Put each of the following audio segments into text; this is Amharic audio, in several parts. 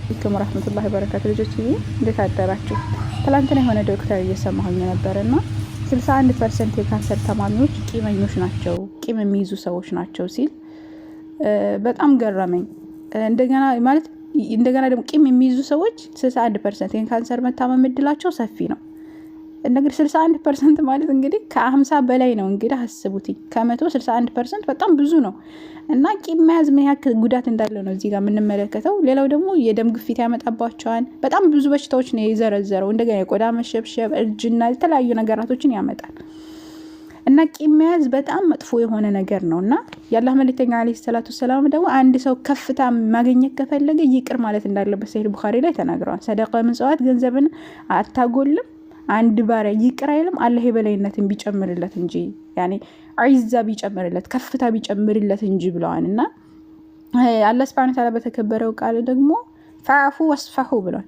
አለይኩም ወራህመቱላሂ ወበረካቱ። ልጆች እንዴት አደራችሁ? ትላንትና የሆነ ዶክተር እየሰማሁኝ ነበርና 61% የካንሰር ታማሚዎች ቂመኞች ናቸው፣ ቂም የሚይዙ ሰዎች ናቸው ሲል በጣም ገረመኝ። እንደገና ማለት እንደገና ደግሞ ቂም የሚይዙ ሰዎች 61% የካንሰር መታመም እድላቸው ሰፊ ነው። እንግዲህ 61% ማለት እንግዲህ ከ50 በላይ ነው። እንግዲህ አስቡት፣ ከመቶ 61% በጣም ብዙ ነው። እና ቂም መያዝ ምን ያክል ጉዳት እንዳለው ነው እዚህ ጋር የምንመለከተው። ሌላው ደግሞ የደም ግፊት ያመጣባቸዋል። በጣም ብዙ በሽታዎች ነው የዘረዘረው። እንደገና የቆዳ መሸብሸብ፣ እርጅና፣ የተለያዩ ነገራቶችን ያመጣል። እና ቂም መያዝ በጣም መጥፎ የሆነ ነገር ነው። እና የአላህ መልእክተኛ ዓለይሂ ሰላቱ ወሰላም ደግሞ አንድ ሰው ከፍታ ማግኘት ከፈለገ ይቅር ማለት እንዳለበት ሰሂህ ቡኻሪ ላይ ተናግረዋል። ሰደቃ፣ ምጽዋት ገንዘብን አታጎልም፣ አንድ ባሪያ ይቅር አይልም አላህ የበላይነትን ቢጨምርለት እንጂ፣ ያኔ ዒዛ ቢጨምርለት፣ ከፍታ ቢጨምርለት እንጂ ብለዋል። እና አላህ ሱብሓነሁ ወተዓላ በተከበረው ቃል ደግሞ ፈዕፉ ወስፈሑ ብሏል።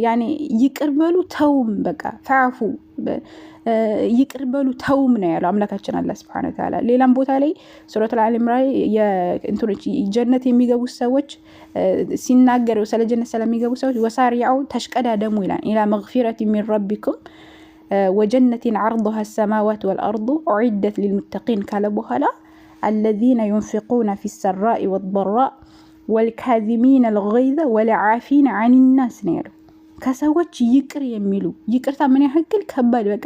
ያኔ ይቅር በሉ ተውም፣ በቃ ፈዕፉ ይቅር በሉ ተውም ነው ያለው አምላካችን አላህ ሱብሓነሁ ወተዓላ። ሌላም ቦታ ላይ ሱረቱል አል ኢምራን እንትኖች ጀነት የሚገቡ ሰዎች ሲናገር፣ ስለ ጀነት ስለሚገቡ ሰዎች ወሳሪዑ ተሽቀዳደሙ ይላል፣ إلى مغفرة من ربكم وجنة عرضها السماوات والأرض أعدت للمتقين ካለ በኋላ الذين ينفقون في السراء والضراء والكاظمين الغيظ والعافين عن الناس ነው ያለው። ከሰዎች ይቅር የሚሉ። ይቅርታ ምን ያክል ከባድ፣ በቃ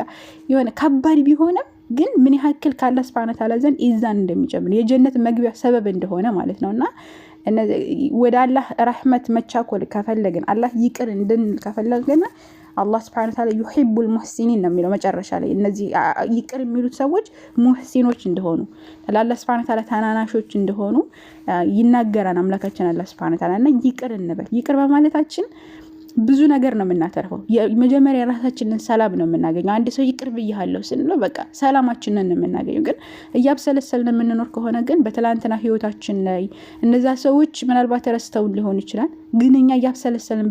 የሆነ ከባድ ቢሆንም ግን ምን ያክል ካላህ ሱብሓነሁ ወተዓላ ዘንድ ኢዛን እንደሚጨምር፣ የጀነት መግቢያ ሰበብ እንደሆነ ማለት ነው። እና ወደ አላህ ረሕመት መቻኮል ከፈለግን፣ አላህ ይቅር እንድንል ከፈለግን፣ አላህ ስብሐነ ወተዓላ يحب المحسنين ነው የሚለው መጨረሻ ላይ። እነዚህ ይቅር የሚሉት ሰዎች ሙሕሲኖች እንደሆኑ፣ ለአላህ ስብሐነ ወተዓላ ታናናሾች እንደሆኑ ይናገራል አምላካችን አላህ ስብሐነ ወተዓላ። እና ይቅር እንበል። ይቅር በማለታችን ብዙ ነገር ነው የምናተርፈው። መጀመሪያ የራሳችንን ሰላም ነው የምናገኘው። አንድ ሰው ይቅር ብያለሁ ስንለው በቃ ሰላማችንን ነው የምናገኘው። ግን እያብሰለሰልን የምንኖር ከሆነ ግን በትላንትና ህይወታችን ላይ እነዛ ሰዎች ምናልባት ረስተውን ሊሆን ይችላል። ግን እኛ እያብሰለሰልን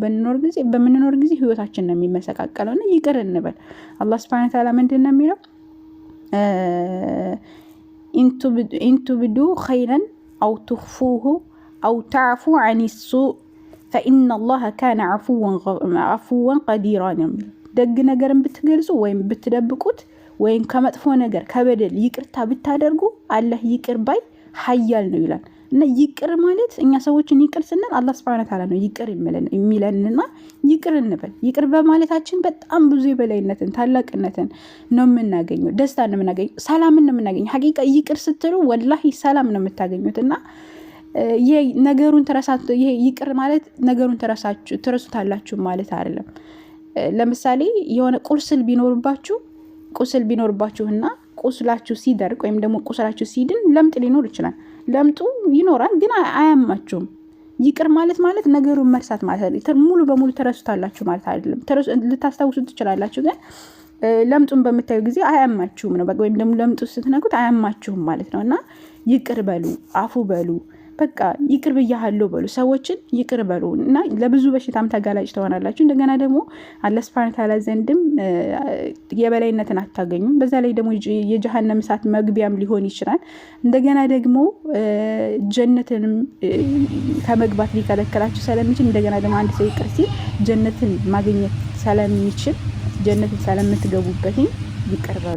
በምንኖር ጊዜ ህይወታችን ነው የሚመሰቃቀለው። እና ይቅር እንበል። አላህ ስብሐነ ወተዓላ ምንድን ነው የሚለው? إن تبدوا خيرا أو تخفوه أو تعفوا عن سوء فإن الله كان عفوا قديرا ነው የሚለው። ደግ ነገርን ብትገልጹ ወይም ብትደብቁት ወይም ከመጥፎ ነገር ከበደል ይቅርታ ብታደርጉ አላህ ይቅር ባይ ሀያል ነው ይላል። እና ይቅር ማለት፣ እኛ ሰዎችን ይቅር ስንል አላህ ስብሐነ ወተዓላ ነው ይቅር የሚለንና ይቅር እንበል። ይቅር በማለታችን በጣም ብዙ የበላይነትን፣ ታላቅነትን ነው የምናገኘው፣ ደስታ ነው የምናገኘው፣ ሰላምን ነው የምናገኘው። ሀቂቃ ይቅር ስትሉ ወላሂ ሰላም ነው የምታገኙት። እና ይሄ ነገሩን ትረሳት ይሄ ይቅር ማለት ነገሩን ትረሳችሁ ትረሱታላችሁ ማለት አይደለም። ለምሳሌ የሆነ ቁስል ቢኖርባችሁና ቁስላችሁ ሲደርቅ ወይም ደግሞ ቁስላችሁ ሲድን ለምጥ ሊኖር ይችላል። ለምጡ ይኖራል፣ ግን አያማችሁም። ይቅር ማለት ማለት ነገሩን መርሳት ማለት አይደለም። ሙሉ በሙሉ ትረሱታላችሁ ማለት አይደለም። ልታስታውሱ ትችላላችሁ፣ ግን ለምጡን በምታዩ ጊዜ አያማችሁም ነው። ወይም ደግሞ ለምጡ ስትነኩት አያማችሁም ማለት ነው። እና ይቅር በሉ፣ አፉ በሉ፣ በቃ ይቅር ብያለሁ በሉ፣ ሰዎችን ይቅር በሉ እና ለብዙ በሽታም ተጋላጭ ትሆናላችሁ። እንደገና ደግሞ አላህ ሱብሓነሁ ወተዓላ ዘንድም የበላይነትን አታገኙም። በዛ ላይ ደግሞ የጀሃነም እሳት መግቢያም ሊሆን ይችላል። እንደገና ደግሞ ጀነትንም ከመግባት ሊከለከላችሁ ስለሚችል፣ እንደገና ደግሞ አንድ ሰው ይቅር ሲል ጀነትን ማግኘት ስለሚችል፣ ጀነትን ስለምትገቡበት ይቅር በሉ።